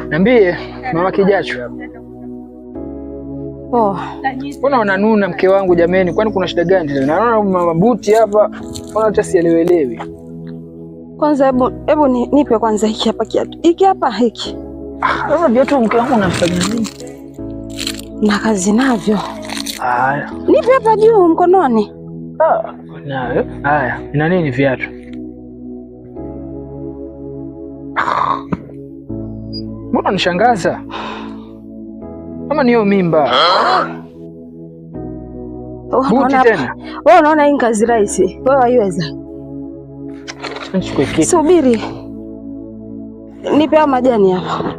Niambie mama Kijacho. Oh. Mbona unanuna mke wangu jameni? Kwani kuna shida gani tena? Naona mabuti hapa, mbona hata sielewelewi. Kwanza hebu nipe kwanza hiki hapa kiatu. Hiki hapa hiki. Sasa viatu mke wangu unafanya nini? Na kazi navyo. Haya. Nipe hapa juu mkononi. Ah, nayo. Haya, ina nini viatu? Mbona nishangaza? Kama niyo mimba. Buti tena. Wewe unaona hii kazi rahisi? Wewe haiweza. Nichukue kitu. Subiri. Nipe haya majani hapa.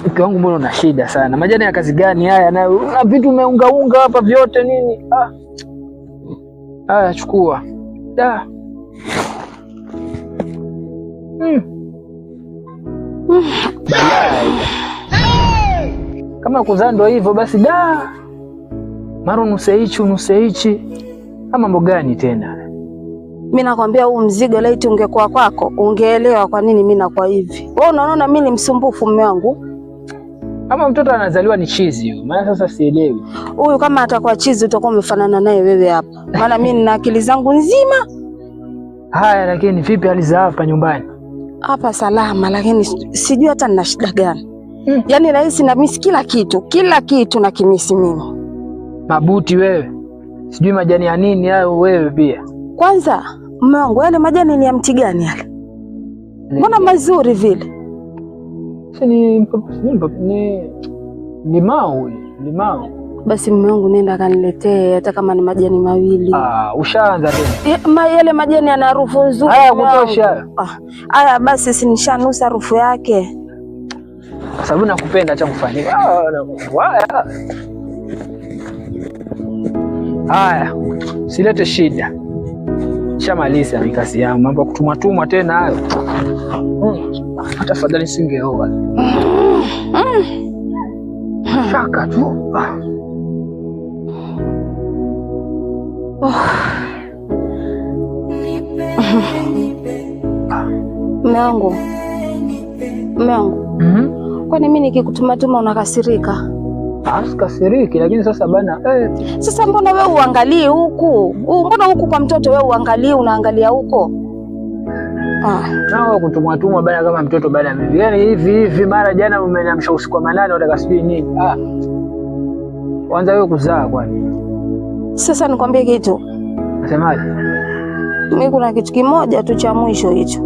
Mke wangu mbona una shida sana? Majani ya kazi gani haya? Na una vitu umeungaunga hapa vyote nini? Ah. Haya chukua. Da. Balaa. Kama kuzaa ndo hivyo basi da. Mara unuse hichi unuse hichi. Kama mambo gani tena? Mimi nakwambia huu mzigo laiti ungekuwa kwako ungeelewa kwa nini mimi nakuwa hivi. Wewe unaona mimi ni msumbufu mume wangu? Kama mtoto anazaliwa ni chizi huyu. Maana sasa sielewi. Huyu kama atakuwa chizi utakuwa umefanana naye wewe hapa. Maana mimi nina akili zangu nzima. Haya, lakini vipi hali za hapa nyumbani? Hapa salama, lakini sijui hata nina shida gani. Yaani rahisi na misi kila kitu, kila kitu na kimisi mimi. Mabuti wewe. Sijui majani ya nini hayo wewe pia. Kwanza mume wangu, yale majani ni ya mti gani yale? Mbona mazuri vile? Si ni limau, limau. Basi mume wangu nenda kaniletee hata kama ni majani mawili. Ah, ushaanza tena. Yale majani yana harufu nzuri. Haya kutosha. Haya basi si nishanusa harufu yake. Kwa sababu nakupenda acha kufanya. Ah, haya, silete shida. Shamaliza mikasi yangu, mambo ya kutumwa tumwa tena hayo. Tafadhali singeoa. Shaka tu. Mume wangu. Mume wangu. Kwani mimi nikikutumatuma unakasirika? Sikasiriki, lakini sasa bana Sasa mbona wewe uangalie huku? Mbona huku kwa mtoto wewe uangalie, unaangalia huko? Na wewe kutumwa bana kama mtoto bana mimi. Yaani hivi hivi mara jana umeniamsha usiku wa manane unataka sijui nini. Kwanza wewe kuzaa kwani. Sasa nikwambie kitu. Nasemaje? Mimi kuna kitu kimoja tu cha mwisho hicho.